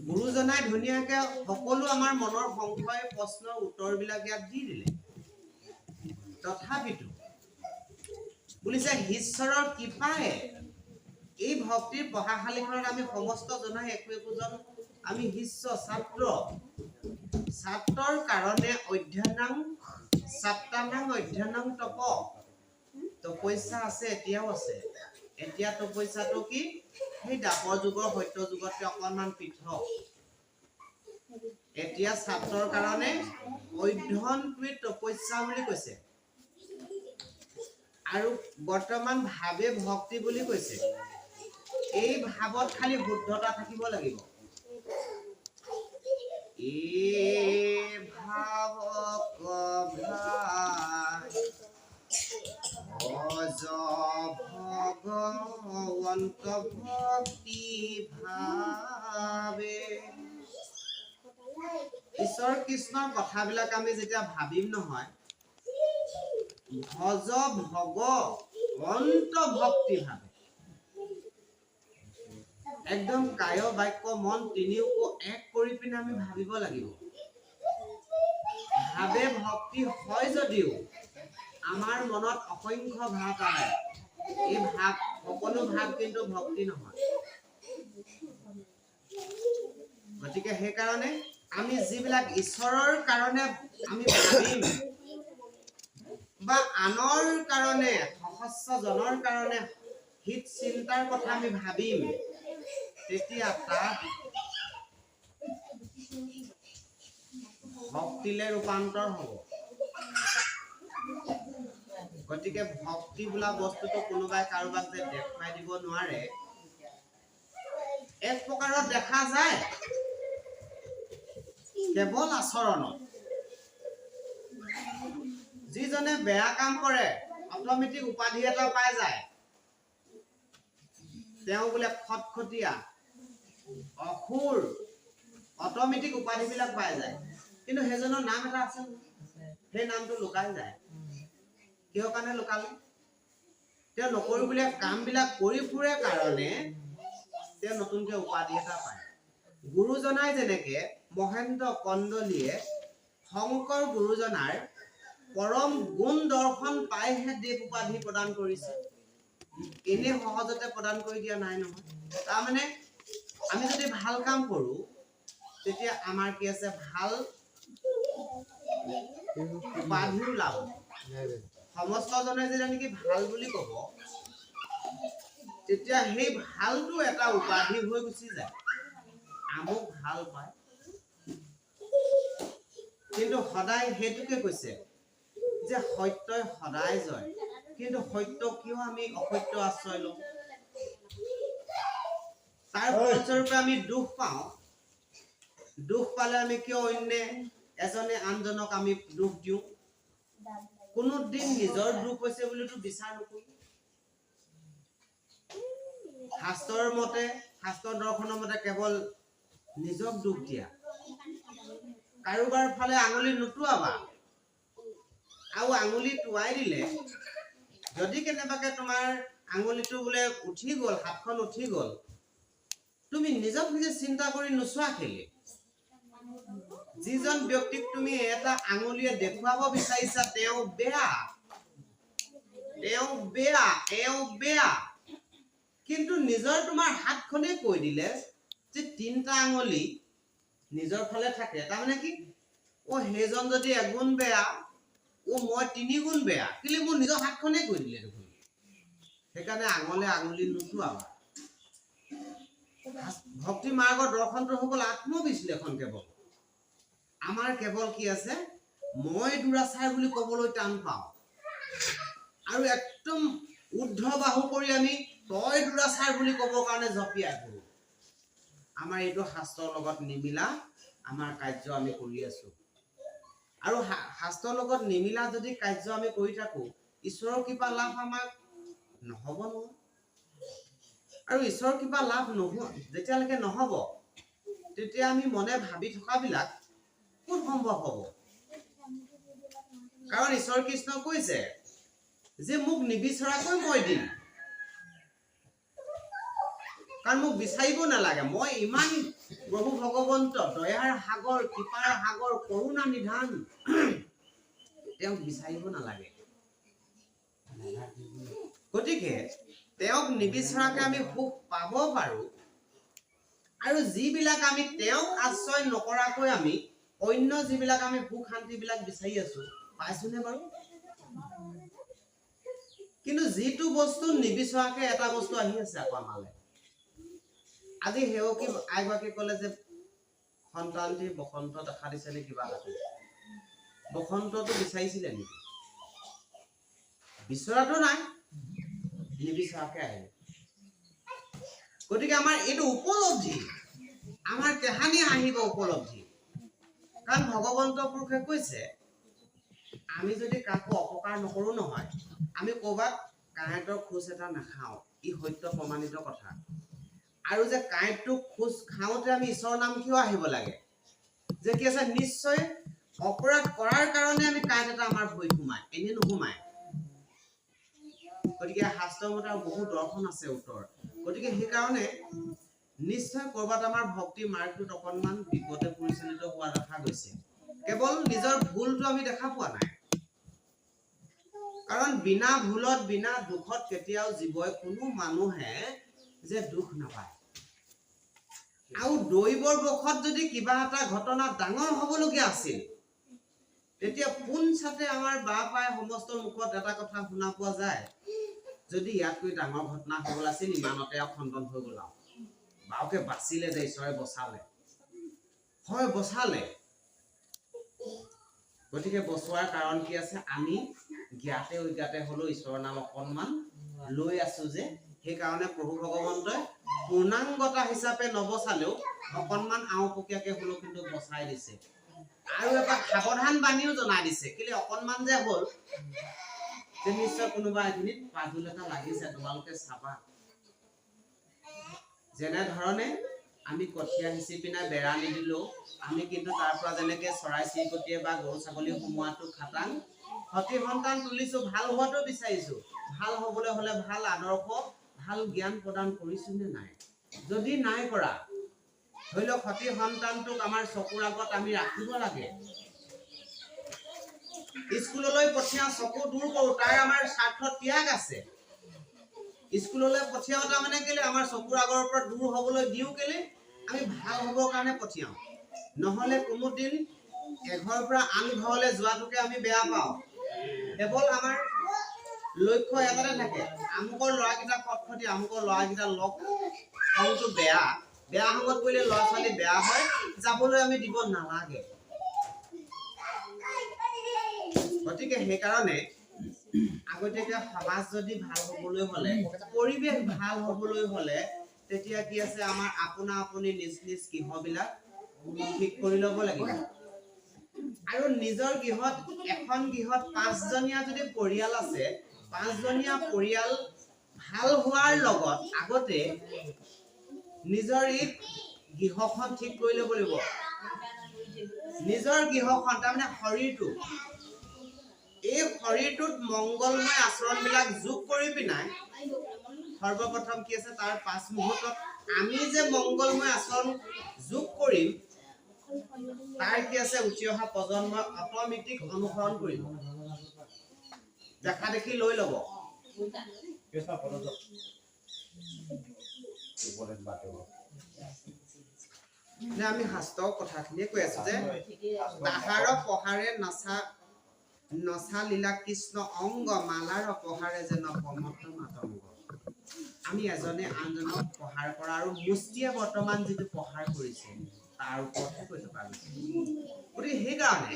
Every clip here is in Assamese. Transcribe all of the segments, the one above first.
গুৰুজনাই ধুনীয়াকে সকলো আমাৰ মনৰ সংশয় প্ৰশ্নৰ উত্তৰবিলাক ইয়াত দি দিলে। তথাপিতো বুলিছে, ঈশ্বৰৰ কৃপায়ে এই ভক্তিৰ পঢ়াশালীখনত আমি সমস্ত জনাই একো একোজন আমি শিষ্য, ছাত্ৰ। ছাত্ৰৰ কাৰণে অধ্যয়নং ছাত্ৰানাং অধ্যয়নং তপ, তপস্যা আছে, এতিয়াও আছে। এতিয়া তপস্যাটো কি, সেই দ্বাপৰ যুগৰ সত্য যুগতকৈ অকণমান পৃথক। এতিয়া ছাত্ৰৰ কাৰণে অধ্যয়নটোৱে তপস্যা বুলি কৈছে আৰু বৰ্তমান ভাৱে ভক্তি বুলি কৈছে। এই ভাৱত খালি শুদ্ধতা থাকিব লাগিব। এই ভাৱক ভাই ভজ ভগৱন্ত ভক্তি ভাৱে। ঈশ্বৰ কৃষ্ণৰ কথাবিলাক আমি যেতিয়া ভাবিম নহয়, ভজ ভগৱন্ত ভক্তি ভাৱে, একদম কায়, বাক্য, মন তিনিওকো এক কৰি পিনে আমি ভাবিব লাগিব। ভাবে ভক্তি হয় যদিও আমাৰ মনত অসংখ্য ভাৱ আহে। এই ভাৱ, সকলো ভাৱ কিন্তু ভক্তি নহয়। গতিকে সেইকাৰণে আমি যিবিলাক ঈশ্বৰৰ কাৰণে আমি ভাবিম বা আনৰ কাৰণে, সহস্ৰজনৰ কাৰণে হিত চিন্তাৰ কথা আমি ভাবিম, তেতিয়া তাত ভক্তিলে ৰূপান্তৰ হ'ব। গতিকে ভক্তি বোলা বস্তুটো কোনোবাই কাৰোবাক যে দেখুৱাই দিব নোৱাৰে, এক প্ৰকাৰত দেখা যায় কেৱল আচৰণত। যিজনে বেয়া কাম কৰে, অট'মেটিক উপাধি এটা পাই যায়, তেওঁ বোলে খটখটীয়া, অসুৰ, অট'মেটিক উপাধিবিলাক পাই যায়। কিন্তু সেইজনৰ নাম এটা আছে নহয়, সেই নামটো লুকাই যায়। কিহৰ কাৰণে লুকালে? তেওঁ নকৰিবলগীয়া কামবিলাক কৰি ফুৰে কাৰণে তেওঁ নতুনকে উপাধি এটা পায়। গুৰুজনাই যেনেকে মহেন্দ্ৰ কন্দলীয়ে শংকৰ গুৰুজনাৰ পৰম গুণ দৰ্শন পাইহে দেৱ উপাধি প্ৰদান কৰিছে, এনেই সহজতে প্ৰদান কৰি দিয়া নাই নহয়। তাৰমানে আমি যদি ভাল কাম কৰো, তেতিয়া আমাৰ কি আছে, ভাল উপাধিও লাভ হ'ব। সমস্তজনে যেতিয়া নেকি ভাল বুলি ক'ব, তেতিয়া সেই ভালটো এটা উপাধি হৈ গুচি যায়, আমুক ভাল পায়। কিন্তু সদায় সেইটোকে কৈছে যে সত্যই সদায় জয়। কিন্তু সত্য কিয় আমি অসত্য আশ্ৰয় লওঁ? তাৰ ফলস্বৰূপে আমি দুখ পাওঁ। দুখ পালে আমি কিয় অন্যে এজনে আনজনক আমি দুখ দিওঁ? কোনোদিন নিজৰ দুখ হৈছে বুলিতো বিচাৰ নকৰোঁ। শাস্ত্ৰৰ মতে, শাস্ত্ৰ দৰ্শনৰ মতে কেৱল নিজক দুখ দিয়া, কাৰোবাৰ ফালে আঙুলি নোটোৱাবা। আৰু আঙুলি টোৱাই দিলে যদি কেনেবাকে তোমাৰ আঙুলিটো বোলে উঠি গ'ল, হাতখন উঠি গ'ল, তুমি নিজক নিজে চিন্তা কৰি নোচোৱা কেলে? যিজন ব্যক্তিক তুমি এটা আঙুলিয়ে দেখুৱাব বিচাৰিছা, তেওঁ বেয়া, তেওঁ বেয়া, এওঁ বেয়া, কিন্তু নিজৰ তোমাৰ হাতখনে কৈ দিলে যে তিনিটা আঙুলি নিজৰ ফালে থাকে। তাৰমানে কি, অ সেইজন যদি এগুণ বেয়া, অ মই তিনিগুণ বেয়া, কিন্তু মোৰ নিজৰ হাতখনে কৈ দিলে দেখোন। সেইকাৰণে আঙুলে আঙুলি নোটোৱাবা। ভক্তি মাৰ্গৰ দৰ্শনটো হৈ গ'ল আত্মবিশ্লেষণ। কেৱল আমাৰ কেৱল কি আছে, মই দুৰাচাৰ বুলি ক'বলৈ টান পাওঁ আৰু একদম ঊৰ্ধ বাহু কৰি আমি তই দুৰাচাৰ বুলি ক'বৰ কাৰণে জঁপিয়াই পৰো। আমাৰ এইটো শাস্ত্ৰৰ লগত নিমিলা আমাৰ কাৰ্য আমি কৰি আছো। আৰু শাস্ত্ৰৰ লগত নিমিলা যদি কাৰ্য আমি কৰি থাকো, ঈশ্বৰৰ কৃপা লাভ আমাক নহ'ব নহয়। আৰু ঈশ্বৰৰ কৃপা লাভ নোহোৱা যেতিয়ালৈকে নহ'ব, তেতিয়া আমি মনে ভাবি থকাবিলাক ক'ত সম্ভৱ হ'ব? কাৰণ ঈশ্বৰ কৃষ্ণ কৈছে যে মোক নিবিচৰাকৈ মই দিম। কাৰণ মোক বিচাৰিব নালাগে, মই ইমান প্ৰভু ভগৱন্ত দয়াৰ সাগৰ, কৃপাৰ সাগৰ, কৰুণা নিধান, তেওঁক বিচাৰিব নালাগে। গতিকে তেওঁক নিবিচৰাকে আমি সুখ পাব পাৰো। আৰু যিবিলাক আমি তেওঁক আশ্ৰয় নকৰাকৈ আমি অন্য যিবিলাক আমি সুখ শান্তিবিলাক বিচাৰি আছো, পাইছোনে বাৰু? কিন্তু যিটো বস্তু নিবিচৰাকে এটা বস্তু আহি আছে আকৌ আমালৈ। আজি সেৱকী আইগৰাকী ক'লে যে সন্তানটি বসন্ত দেখা দিছে নে কিবা এটা, বসন্তটো বিচাৰিছিলে নেকি? বিচৰাটো নাই, নিবিচৰাকে আহিলে। গতিকে আমাৰ এইটো উপলব্ধি, আমাৰ কেহানি আহিব উপলব্ধি। কাৰণ ভগৱন্ত পুৰুষে কৈছে, আমি যদি কাকো অপকাৰ নকৰো নহয়, আমি ক'ৰবাত কাঁইটৰ খোজ এটা নাখাওঁ। ই সত্য প্ৰমাণিত কথা। আৰু যে কাঁইটটো খোজ খাওঁতে আমি ঈশ্বৰৰ নাম কিয় আহিব লাগে? যে কি আছে, নিশ্চয় অপৰাধ কৰাৰ কাৰণে আমি কাঁইট এটা আমাৰ ভৰিত সোমায়, এনেই নোসোমায়। গতিকে শাস্ত্ৰৰ মতে আৰু বহু দৰ্শন আছে উত্তৰ। গতিকে সেইকাৰণে নিশ্চয় ক'ৰবাত আমাৰ ভক্তি মাৰ্গটোত অকণমান বিপদে পৰিচালিত হোৱা দেখা গৈছে। কেৱল নিজৰ ভুলটো আমি দেখা পোৱা নাই। কাৰণ বিনা ভুলত, বিনা দুখত কেতিয়াও জীৱই, কোনো মানুহে যে দুখ নাপায়। আৰু দৈৱৰ বশত যদি কিবা এটা ঘটনা ডাঙৰ হ'বলগীয়া আছিল, তেতিয়া পোনচাতে আমাৰ বাপ আই সমস্ত মুখত এটা কথা শুনা পোৱা যায়, যদি ইয়াতকৈ ডাঙৰ ঘটনা হ'বলৈ আছিল ইমানতে আৰু খণ্ডন হৈ গ'ল, আৰু বাওকে বাচিলে যে ঈশ্বৰে বচালে। হয়, বচালে। গতিকে বচোৱাৰ কাৰণ কি আছে? আমি জ্ঞাতে অজ্ঞাতে হ'লেও ঈশ্বৰৰ নাম অকণমান লৈ আছো যে, সেইকাৰণে প্ৰভু ভগৱন্তই পূৰ্ণাংগতা হিচাপে নবচালেও অকণমান আওপকীয়াকে হ'লেও কিন্তু বচাই দিছে। আৰু এটা সাৱধান বাণীও জনাই দিছে, কেলে অকণমান যে হ'ল যে নিশ্চয় কোনোবা এখিনিত পাজুল এটা লাগিছে, তোমালোকে চাবা। যেনেধৰণে আমি কঠীয়া সিঁচি পিনে বেৰা নিদিলেও আমি কিন্তু তাৰ পৰা যেনেকে চৰাই চিৰিকটিয়ে বা গৰু ছাগলী সোমোৱাটো খাটাং, সতি সন্তান তুলিছো, ভাল হোৱাটো বিচাৰিছো। ভাল হবলৈ হলে ভাল আদৰ্শ, ভাল জ্ঞান প্ৰদান কৰিছো নে নাই? যদি নাই কৰা, ধৰি লওক সতি সন্তানটোক আমাৰ চকুৰ আগত আমি ৰাখিব লাগে, স্কুললৈ পঠিয়াওঁ, চকু দূৰ কৰো, তাৰ আমাৰ স্বাৰ্থ ত্যাগ আছে। স্কুললৈ পঠিয়াওঁ তাৰমানে কেলে আমাৰ চকুৰ আগৰ পৰা দূৰ হবলৈ দিওঁ, কেলে আমি ভাল হ'বৰ কাৰণে পঠিয়াওঁ। নহ'লে কোনোদিন এঘৰৰ পৰা আন ঘৰলৈ যোৱাটোকে আমি বেয়া পাওঁ। কেৱল আমাৰ লক্ষ্য এটাতে থাকে, আমুকৰ ল'ৰাকেইটা খটখটি, আমুকৰ ল'ৰাকেইটা লগ সংটো বেয়া, বেয়া সংগত পৰিলে ল'ৰা ছোৱালী বেয়া হয়, যাবলৈ আমি দিব নালাগে। গতিকে সেইকাৰণে আগতীয়াকে সমাজ যদি ভাল হ'বলৈ হ'লে, পৰিৱেশ ভাল হ'বলৈ হ'লে, তেতিয়া কি আছে, আমাৰ আপোনা আপুনি নিজ নিজ গৃহবিলাক ঠিক কৰি ল'ব লাগিব। আৰু নিজৰ গৃহত, এখন গৃহত পাঁচজনীয়া যদি পৰিয়াল আছে, পাঁচজনীয়া পৰিয়াল ভাল হোৱাৰ লগত আগতে নিজৰ এই গৃহখন ঠিক কৰি ল'ব লাগিব। নিজৰ গৃহখন তাৰমানে শৰীৰটো, এই শৰীৰটোত মংগলময় আচৰণবিলাক যোগ কৰি পিনাই সৰ্বপ্ৰথম কি আছে, তাৰ পাঁচ মুহূৰ্তত আমি যে মংগলময় আচৰণ যোগ কৰিম, তাৰ কি আছে, উঠি অহা প্ৰজন্মই অট'মেটিক অনুসৰণ কৰিব, দেখা দেখি লৈ ল'ব। আমি শাস্ত্ৰৰ কথাখিনিয়ে কৈ আছো যে তাহাৰ পহাৰে নচা নচা লীলা কৃষ্ণ অংগ, মালাৰ পহাৰে যেন প্ৰমত্ত মাতংগ। আমি এজনে আনজনক প্ৰহাৰ কৰা আৰু মুষ্টিয়ে বৰ্তমান যিটো প্ৰহাৰ কৰিছে তাৰ ওপৰতহে কৈ থকা গৈছে। গতিকে সেইকাৰণে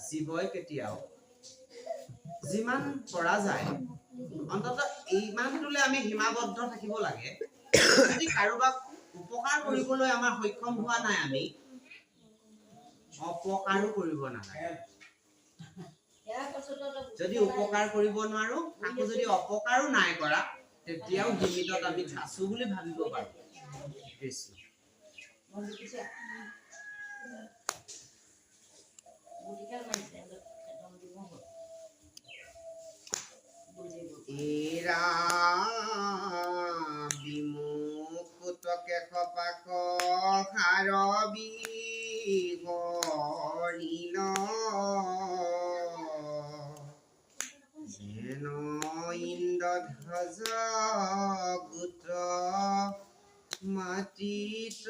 জীৱই কেতিয়াও যিমান পৰা যায় অন্ততঃ ইমানটোলৈ আমি সীমাবদ্ধ থাকিব লাগে। যদি কাৰোবাক উপকাৰ কৰিবলৈ আমাৰ সক্ষম হোৱা নাই, আমি অপকাৰো কৰিব নালাগে। যদি উপকাৰ কৰিব নোৱাৰো, আকৌ যদি অপকাৰো নাই কৰা, তেতিয়াও সীমিতত আমি আছো বুলি ভাবিব পাৰো। কৃষ্ণ। এৰা। পাক সাৰ বিহৰিল, যেন ইন্দ্ৰধ্বজ গোট মাটিত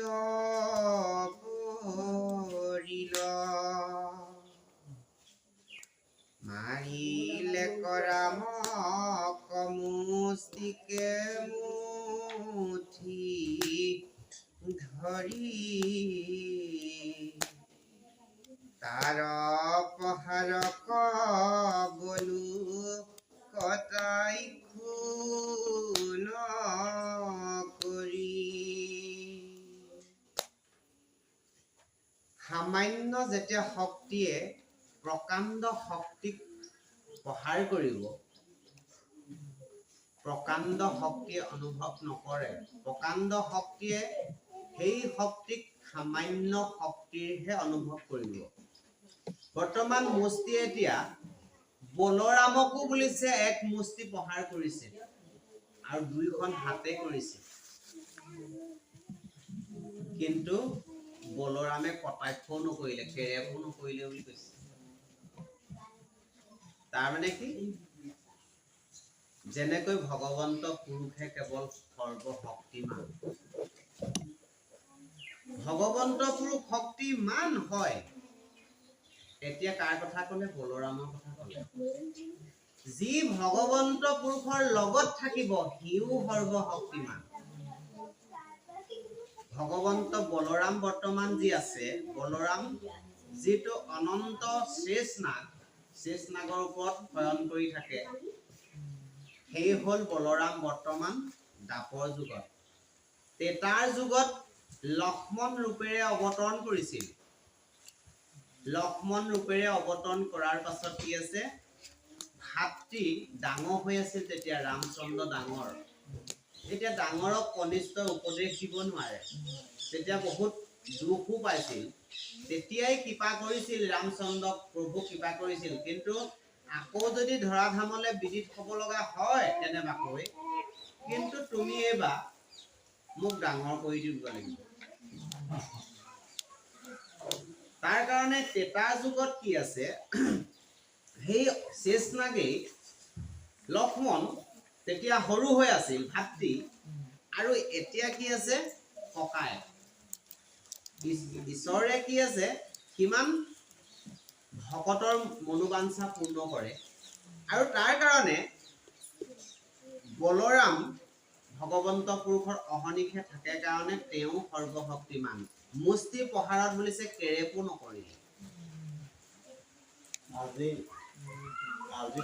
পৰিল। মাৰিলে ৰামক মুষ্টিকে মুঠি ধৰি, তাৰ প্ৰহাৰক বলো কটাই খুন কৰি। সামান্য যেতিয়া শক্তিয়ে প্ৰকাণ্ড শক্তিক প্ৰহাৰ কৰিব, প্ৰকাণ্ড শক্তিয়ে অনুভৱ নকৰে। প্ৰকাণ্ড শক্তিয়ে সেই শক্তিক সামান্য শক্তিৰহে অনুভৱ কৰিব। বৰ্তমান মুষ্টিয়ে এতিয়া বলৰামকো বুলিছে এক মুষ্টি প্ৰহাৰ কৰিছে আৰু দুইখন হাতে কৰিছে, কিন্তু বলৰামে কটাক্ষও নকৰিলে, কেৰেপো নকৰিলে বুলি কৈছে। তাৰমানে কি, যেনেকৈ ভগৱন্ত পুৰুষে কেৱল সৰ্বশক্তিমান, ভগৱন্ত পুৰুষ শক্তিমান হয়। এতিয়া কাৰ কথা ক'লে? বলৰামৰ কথা ক'লে। যি ভগৱন্ত পুৰুষৰ লগত থাকিব সিও সৰ্বশক্তিমান। ভগৱন্ত বলৰাম বৰ্তমান যি আছে, বলৰাম যিটো অনন্ত শেষ নাগ, শেষ নাগৰ ওপৰত শয়ন কৰি থাকে, সেই হ'ল বলৰাম বৰ্তমান দ্বাপৰ যুগত। তেতাৰ যুগত লক্ষ্মণ ৰূপেৰে অৱতৰণ কৰিছিল। লক্ষ্মণ ৰূপেৰে অৱতৰণ কৰাৰ পাছত কি আছে, ভাতৃ ডাঙৰ হৈ আছিল তেতিয়া, ৰামচন্দ্ৰ ডাঙৰ। এতিয়া ডাঙৰক কনিষ্ঠই উপদেশ দিব নোৱাৰে, তেতিয়া বহুত দুখো পাইছিল। তেতিয়াই কৃপা কৰিছিল ৰামচন্দ্ৰক, প্ৰভু কৃপা কৰিছিল। কিন্তু আকৌ যদি ধৰাধামলৈ বিদিত হ'ব লগা হয় কেনেবাকৈ, কিন্তু তুমি এইবাৰ মোক ডাঙৰ কৰি দিব লাগিব। তাৰ কাৰণে তেতা যুগত কি আছে, সেই শেষনাগেই লক্ষ্মণ তেতিয়া সৰু হৈ আছিল ভাতৃ, আৰু এতিয়া কি আছে ককাই। ঈশ্বৰে কি আছে সিমান ভকতৰ মনোবাঞ্ছা পূৰ্ণ কৰে, আৰু তাৰ কাৰণে বলৰাম ভগৱন্ত পুৰুষৰ অহৰ্নিশে থাকে কাৰণে তেওঁ সৰ্বশক্তিমান। মুষ্টি প্ৰহাৰত বুলিছে কেৰেপো নকৰিলে। আজি আজি